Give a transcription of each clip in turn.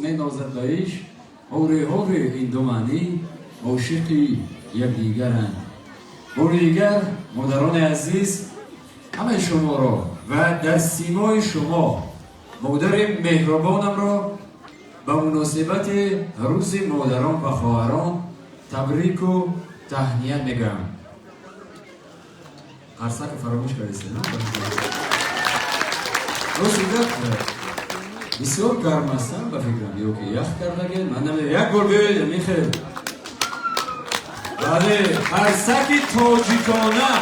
Менозад ба ишқ, ҳуре ҳуре ин ду маънӣ ошиқи якдигаранд. Бори дигар, модарони азиз, ҳамаи шуморо ва дар симои шумо модари меҳрубонамро ба муносибати рӯзи модарон ва хоҳарон табрику таҳният мегӯям. Қарсака фаромӯш кардед, на? Рости гап, бисёр гарм ҳастам, ба фикрам, ё ки ях кардаге, ман намедонам. Як бор биёед, михел. Бале, қарсаки тоҷикона.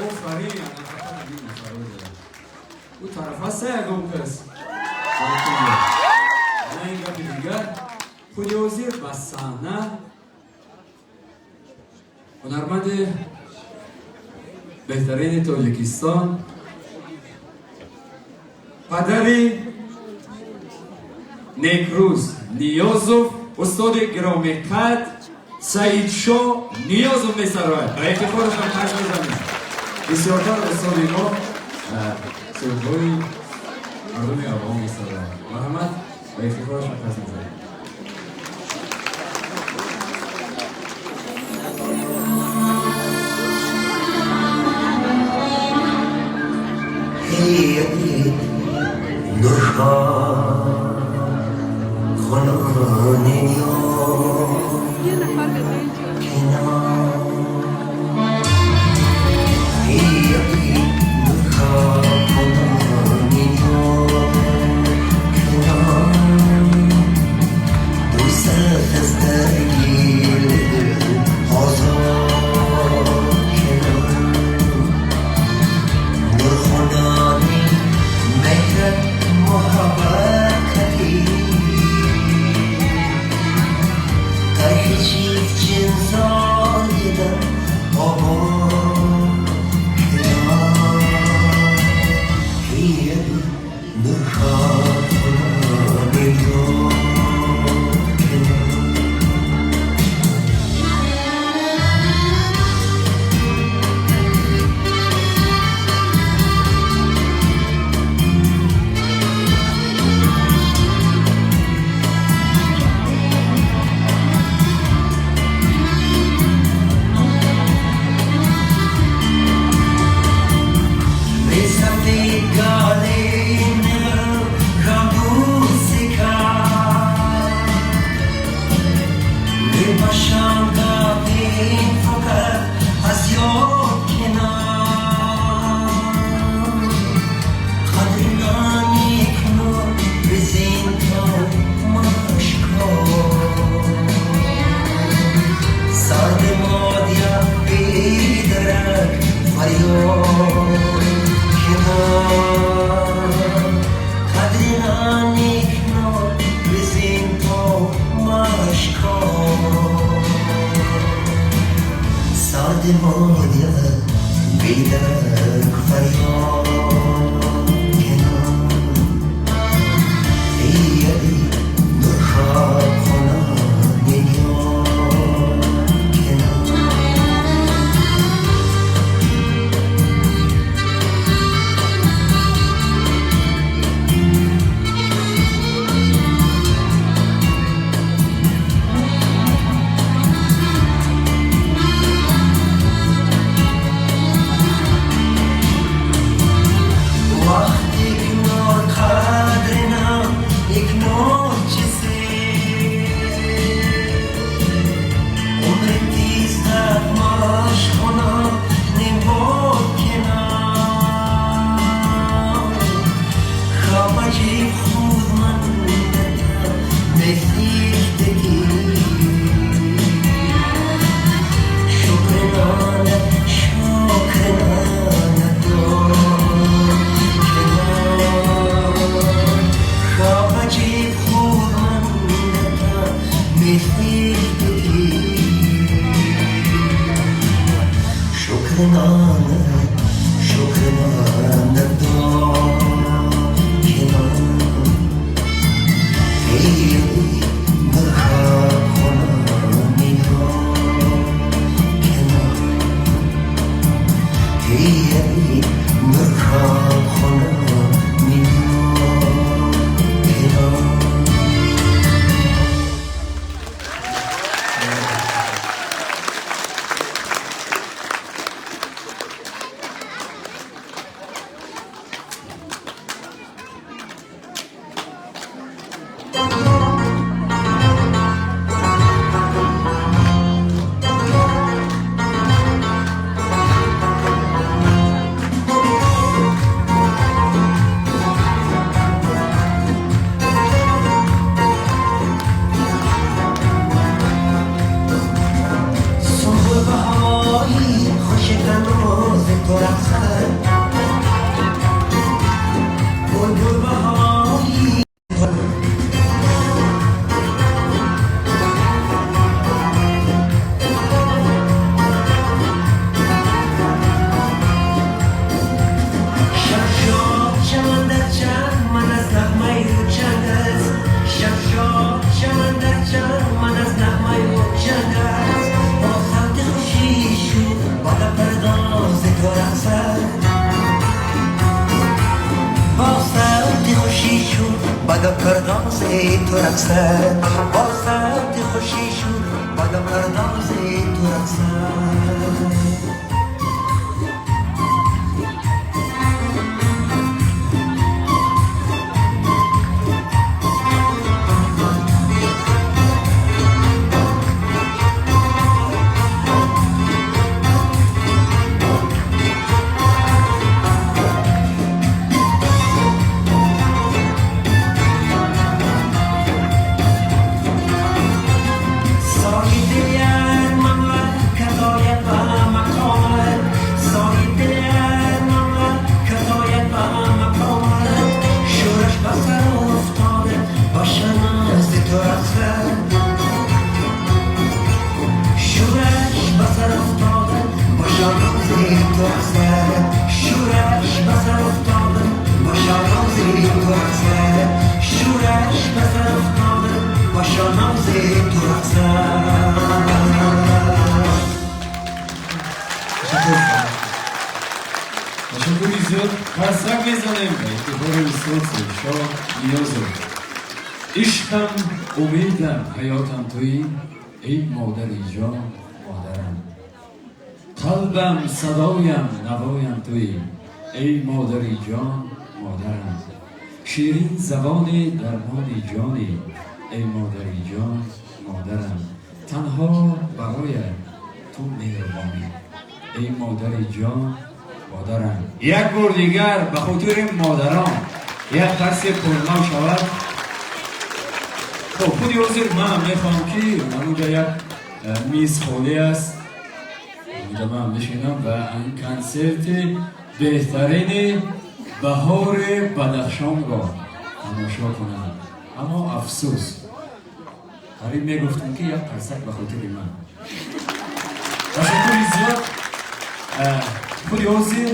Офарин, ана фақат ин нафаро дорам. Ӯ тараф ҳаста ягон кас? На, ин гапи дигар. Худи ҳозир ба саҳна ҳунарманди беҳтарини Тоҷикистон, падари Некрӯз Ниёзов, устоди гиромиқадр Саидшо Ниёзов месарояд. Ба ифтихорашон қарс мезанем. Бисёртар устоди мо сурудҳои мардуми афғон месарояд. Марҳамат, ба ифтихорашон қарс мезанем. Бадапардози ту рақсад, бо савти хуши шур бадапардози ту рақсад. Ташаккури зиёд. Қарсак мезанем ба ифтихори устод Соибшоҳ Ниёзов. Ишқам, умедам, ҳаётам туӣ, эй модари ҷон, модарам. Қалбам, садоям, навоям туӣ, эй модари ҷон, модарам. Ширин забони дармони ҷонӣ, эй модари ҷон, модарам. Танҳо бароят ту меҳрубонӣ, эй модари ҷон, модарам. Як бор дигар ба хотири модарон як қарси пурнав шавад. Хуб, худи ҳозир ман мехоҳам, ки ҳамунҷа як миз холӣ аст, ҳамунҷа ман мешинам ва ин консерти беҳтарини баҳори Бадахшонро тамошо кунам. Аммо афсӯс, қариб мегуфтам, ки як қарсак ба хотири ман. Ташаккури зиёд. Худи ҳозир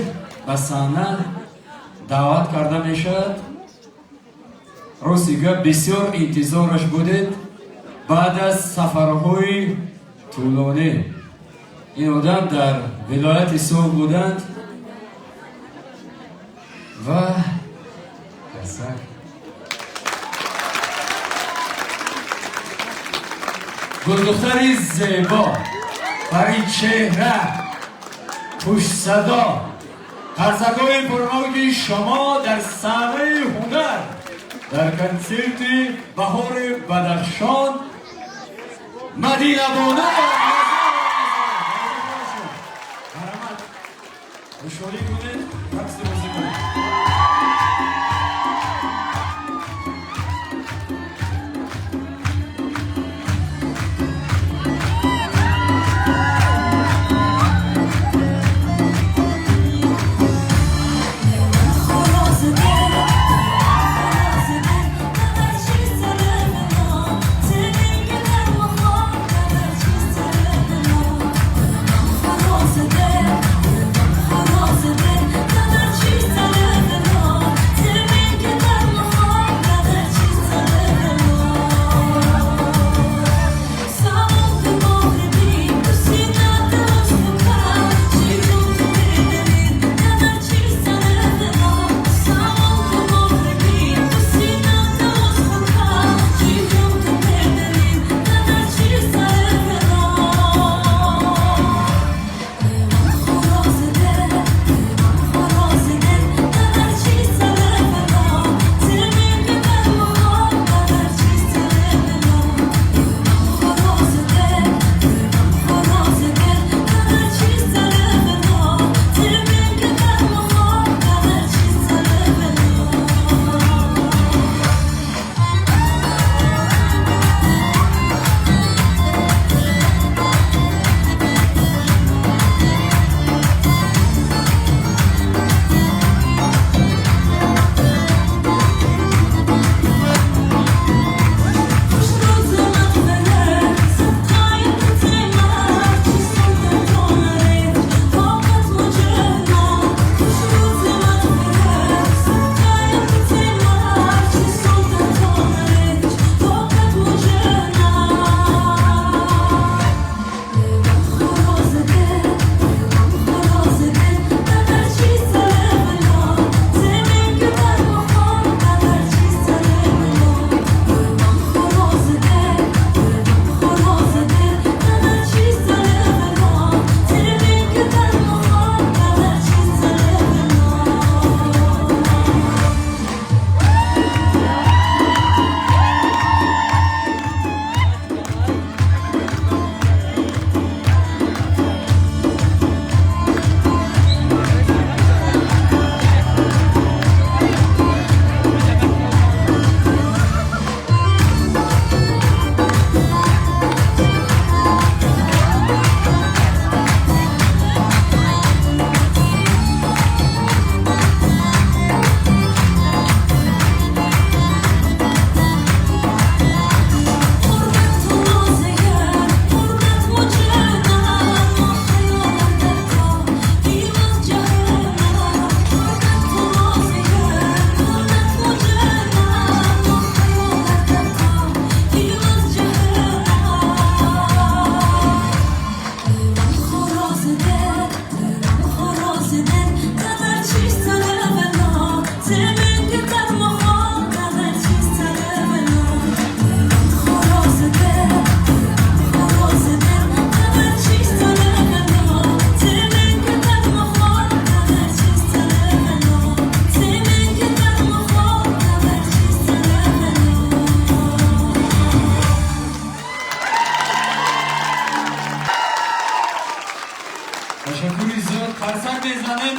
ба саҳна даъват карда мешавад. Рости гап, бисёр интизораш будед. Баъд аз сафарҳои тӯлонӣ ин одам дар вилояти Суғд буданд ва қарсак. Гулдухтари зебо, паричеҳра, хушсадо, қарсакҳои пурмавҷи шумо дар саҳнаи ҳунар дар консерти баҳори Бадахшон Мадинабону. Марҳамат, хушҳолӣ кунед, рақси бозӣ кунед. Хороз,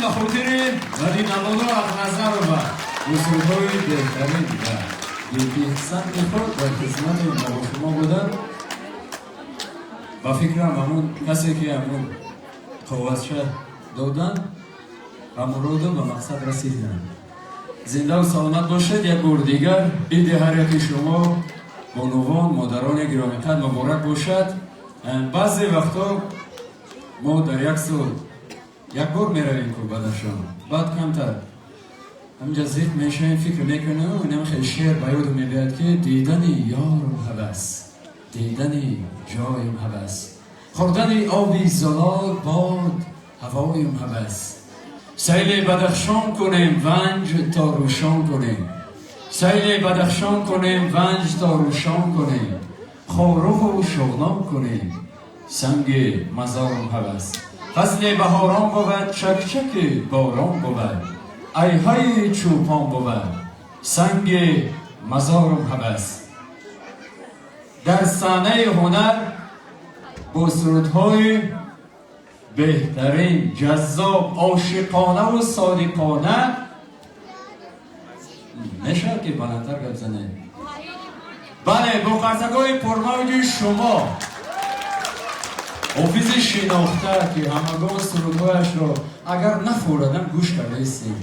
ба хотири Мадинабону Ақназарова бо сурудҳои беҳтарин ва беписанди худ дар хизмати мо бо шумо буданд. Ба фикрам, ҳамун касе ки ҳамун қоғазча доданд, ба муроду ба мақсад расиданд. Зиндаву саломат бошед. Як бор дигар иди ҳар яки шумо, бонувон, модарони гиромиқадр, муборак бошад. Баъзе вақтҳо мо дар як сол як бор меравем ку Бадахшон, баъд камтар ҳаминҷа зиқ мешавем, фикр мекунем, инам хеле шеър ба ёдам мебиёяд, ки дидани ёрум ҳавас, дидани ҷоям ҳавас, хӯрдани оби зулол, бод ҳавоям ҳавас. Сайли Бадахшон кунем, ванҷ то рӯшон кунем, сайли Бадахшон кунем, ванҷ то рӯшон кунем, Хоруғу Шуғнон кунем, санги мазорум ҳавас. Фасли баҳорон бувад, чакчаки борон бувад, айҳаи чӯпон бувад, санги мазорум ҳавас. Дар саҳнаи ҳунар бо сурудҳои беҳтарин, ҷаззоб, ошиқонаву содиқона мешавад ки баландтар гап занед. Бале, бо қарсакҳои пурмавҷи шумо ҳофизи шинохта, ки ҳамагон сурудҳояшро агар нафурадам, гӯш кардаистем.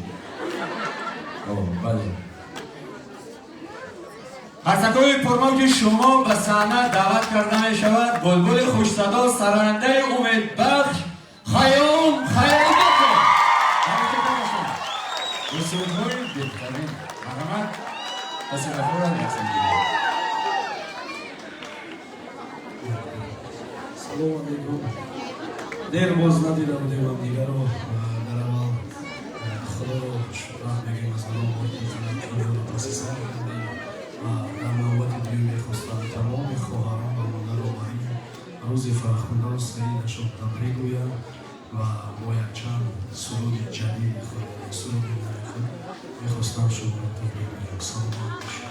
Бале, қарсакҳои пурмавҷи шумо, ба саҳна даъват карда мешавад булбули хушсадо, сарояндаи умедбахш Хайём Хайрбеков бо сурудҳои беҳтарин. Марҳамат, касе нафурад, яксангирад. Салому алейкум. Дер боз надида будем ҳамдигаро. Дар аввал Худоро шукран мегӯем аз барои паси сар кардем ва дар навбати дуюм мехостам тамоми хоҳарон ва модарро ба ин рӯзи фархундаву саидашон табрик гӯям ва бо якчанд суруди ҷадиди худ, суруди нави худ мехостам шуморо табрик гӯям. Саломат бошед.